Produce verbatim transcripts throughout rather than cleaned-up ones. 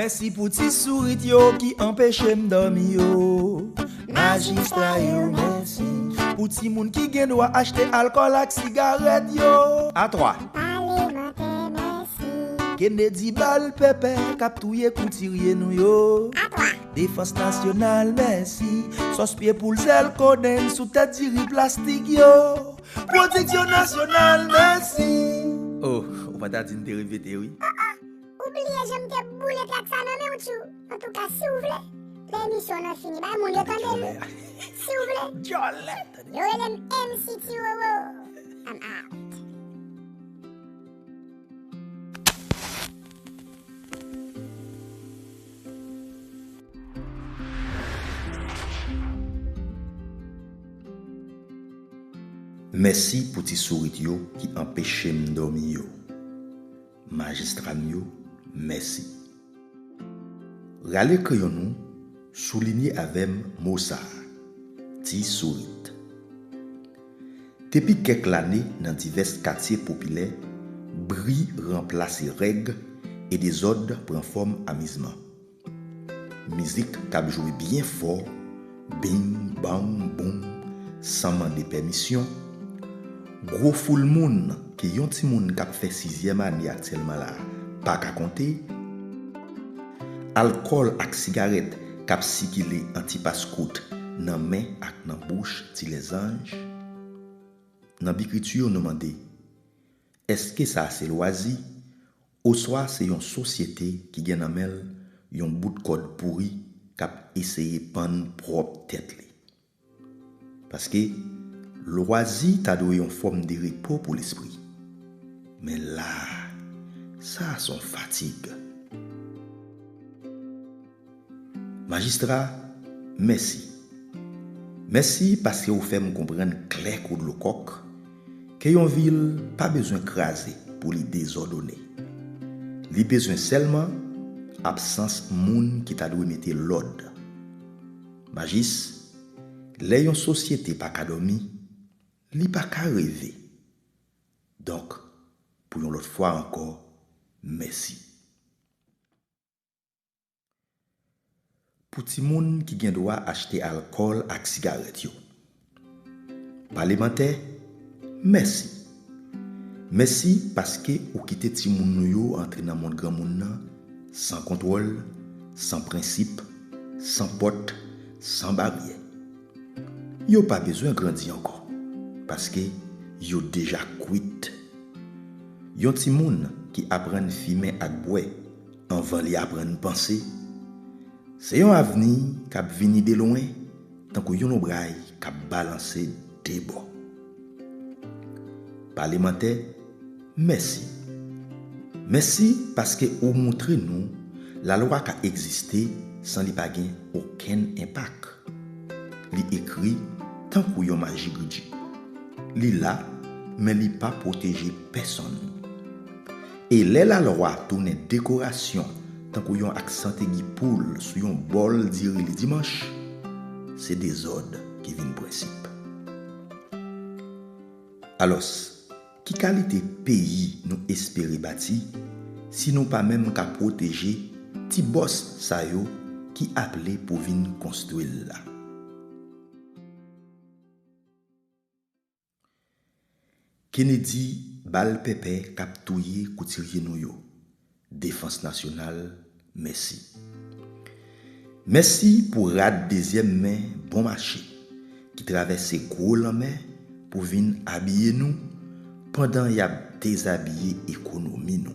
Mèsi pou ti sourit yo ki anpeche m dòmi yo. Majistra yo, mèsi. Pou timoun ki gen dwa achte alkòl ak sigarèt yo. A twa. Palemantè, mèsi. Kennedy bal pèpè k ap touye koutirye nou yo. A twa. Defans Nasyonal, mèsi. Sòs pye poul, sèl kodenn sou tèt diri plastik yo. Pwodiksyon nasyonal, mèsi. Oh, ou pa ta di n te repete, wi. Ou bliye jan m te boule trak sa nan men w, tjou. Antouka, si w vle, lè emisyon an fini, bay moun yo tande l. Si w vle. Djòlè. Yo rele m M C T Roro. I'm out. Mèsi pou ti sourit yo ki anpeche m dòmi yo. Majistra m yo, mèsi. Rale kreyon nou, soulinye avè m mo sa a, ti sourit. Depi kèk lane, nan divès katye popilè, bri ranplase règ e dezòd pran fòm amizman. Mizik k ap jwe byen fò, bing, bang, boum, san mande pèmisyon. Gwo foul moun ke yon timoun k ap fè sizyèm ane aktyèlman la pa ka konte. Alkòl ak sigarèt k ap sikile an ti pas kout nan men ak nan bouch ti lèzanj. Nan Bikriti, nou mande, èske sa a se lwazi, oswa se yon sosyete ki gen nan men l yon bout kòd pouri k ap eseye pann pwòp tèt li? Paske lwazi ta dwe yon fòm de repo pou lespri. Men la a, sa a se yon fatig. Majistra, mèsi. Mèsi paske ou fè m konprann klè kou dlo kòk ke yon vil pa bezwen kraze pou li dezòdone. Li bezwen sèlman absans moun ki ta dwe mete lòd. Majis, lè yon sosyete pa ka dòmi, li pa ka reve. Donk, pou yon lòt fwa ankò, mèsi. Pou timoun ki gen dwa achte alkòl ak sigarèt yo. Palemantè, mèsi. Mèsi paske ou kite timoun nou yo antre nan mond granmoun nan san kontwòl, san prensip, san pòt, san baryè. Yo pa bezwen grandi ankò, paske yo deja kwit. Yon timoun ki aprann fimen ak bwè anvan li aprann panse, se yon avni k ap vini de lwen tankou yon lonbray k ap balanse de bò. Palemantè, mèsi. Mèsi paske ou montre nou lalwa ka egziste san li pa gen okenn enpak. Li ekri tankou yon maji gridji. Li la, men li pa pwoteje pèsonn. E lè lalwa tounen dekorasyon tankou yon aksante gi poul sou yon bòl diri li dimanch, se dezòd ki vin prensip. Alòs, ki kalite peyi nou espere bati si nou pa menm ka pwoteje ti bòs sa yo ki aple pou vin konstwi l la? Kennedy, bal pèpè k ap touye koutirye nou yo. Defans Nasyonal, mèsi. Mèsi pou rad dezyèm men bon mache ki travèse gwo lanmè pou vin abiye nou pandan y ap dezabiye ekonomi nou.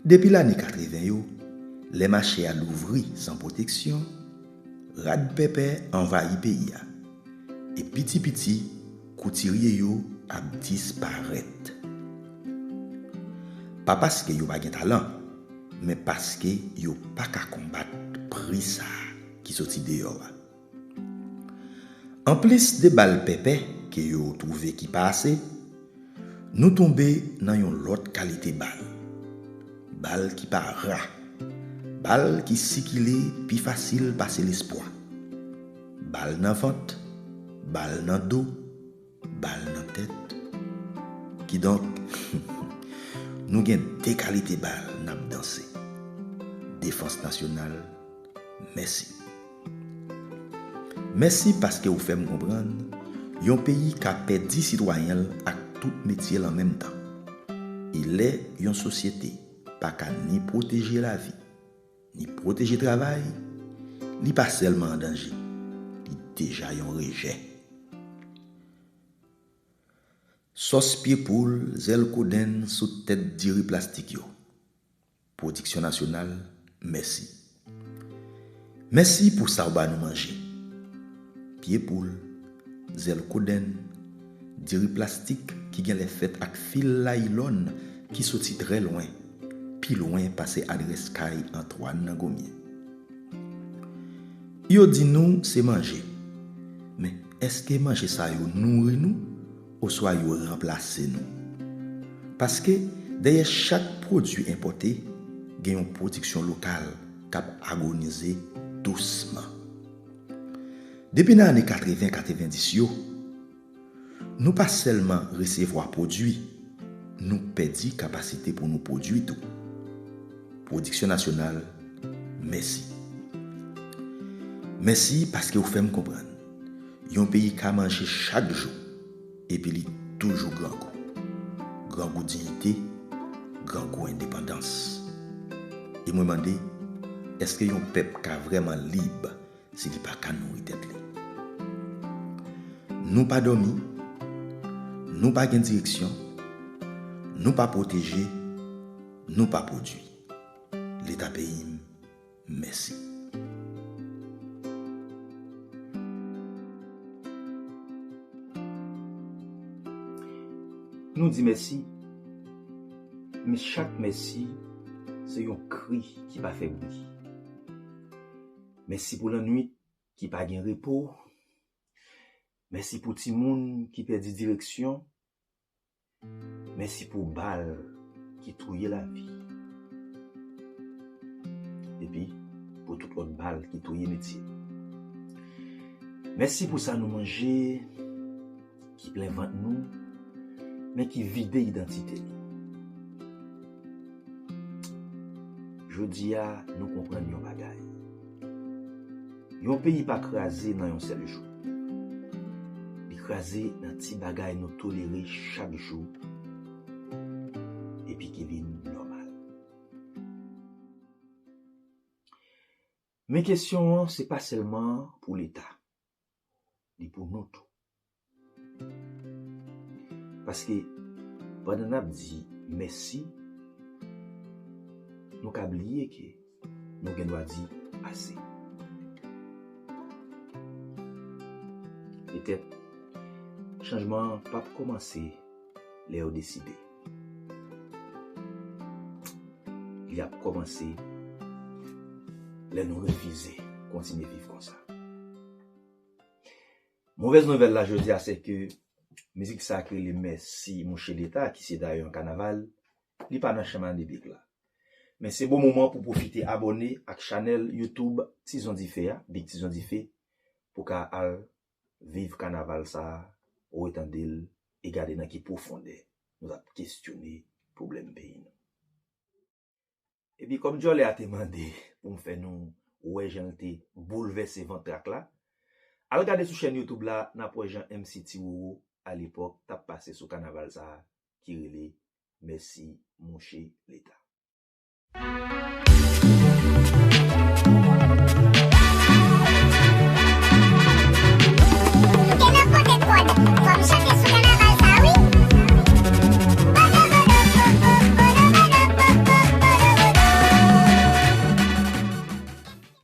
Depi lane katreven yo, lè mache a louvri san pwoteksyon, rad pèpè anvayi peyi a. E piti piti, koutirye yo ap disparèt. Pa paske yo pa gen talan, men paske yo pa ka konbat pri sa a ki soti deyò a. Anplis de bal pèpè ke yo twouve ki pa ase, nou tonbe nan yon lòt kalite bal. Bal ki pa ra. Bal ki sikile pi fasil pase lespwa. Bal nan vant, bal nan do, bal nan tèt. Kidonk, nou gen de kalite bal n ap danse. Defans Nasyonal, mèsi. Mèsi paske w fè m konprann yon peyi ka pèdi sitwayen l ak tout metye l an menm tan. E lè yon sosyete pa ka ni pwoteje lavi, ni pwoteje travay, li pa sèlman an danje, li deja yon rejè. Sòs pye poul, zèl kodenn sou tèt diri plastik yo. Pwodiksyon nasyonal, mèsi. Mèsi pou sa w ba nou manje. Pye poul, zèl kodenn, diri plastik ki genlè fèt ak fil layilòn ki soti trè lwen, pi lwen pase adrès kay Antwàn nan Gomye. Yo di nou se manje, men èske manje sa yo nouri nou oswa yo ranplase nou? Paske dèyè chak pwodui enpòte, gen yon pwodiksyon lokal k ap agonize dousman. Depi nan ane katreven, katrevenndis yo, nou pa sèlman resevwa pwodui, nou pèdi kapasite pou nou pwodui tou. Pwodiksyon nasyonal, mèsi. Mèsi paske w fè m konprann yon peyi ka manje chak jou, epi li toujou grangou. Grangou diyite, grangou endepandans. E mwen mande, èske yon pèp ka vrèman lib si li pa ka nouri tèt li? Nou pa dòmi, nou pa gen direksyon, nou pa pwoteje, nou pa pwodui. Leta peyi m, mèsi. Nou di mèsi, men chak mèsi se yon kri ki pa fè bri. Mèsi pou lannwit ki pa gen repo. Mèsi pou timoun ki pèdi direksyon. Mèsi pou bal ki touye lavi. Epi pou tout lòt bal ki touye metye. Mèsi pou sa nou manje, ki plen vant nou, men ki vide idantite nou. Jodi a, nou konprann yon bagay. Yon peyi pa kraze nan yon sèl jou. Li kraze nan ti bagay nou tolere chak jou, epi ki vin nòmal. Men kesyon an, se pa sèlman pou Leta. Li pou nou tou. Paske pandan n ap di mèsi, nou ka bliye ke nou gen dwa di ase. Petèt, chanjman an p ap kòmanse lè yo deside. Li ap kòmanse lè nou refize kontinye viv konsa. Movèz nouvèl la jodi a, se ke mizik sa ki rele Mèsi Mouche Leta, ki se dayè yon kanaval, li pa nan chanm ane big la. Men se bon moman pou pwofite abòne ak chanèl YouTube Tizon Dife a, Big Tizon Dife, pou ka al viv kanaval sa a, retande l e gade nan ki pwofondè nou t ap kesyone pwoblèm peyi nou. Epi kòm djòlè a te mande pou m fè nou wè jan l te boulvèse vant trak la, al gade sou chèn YouTube la, n ap wè jan M C Ti Roro, alepòk, t ap pase sou kanaval sa a ki rele Mèsi Mouche Leta.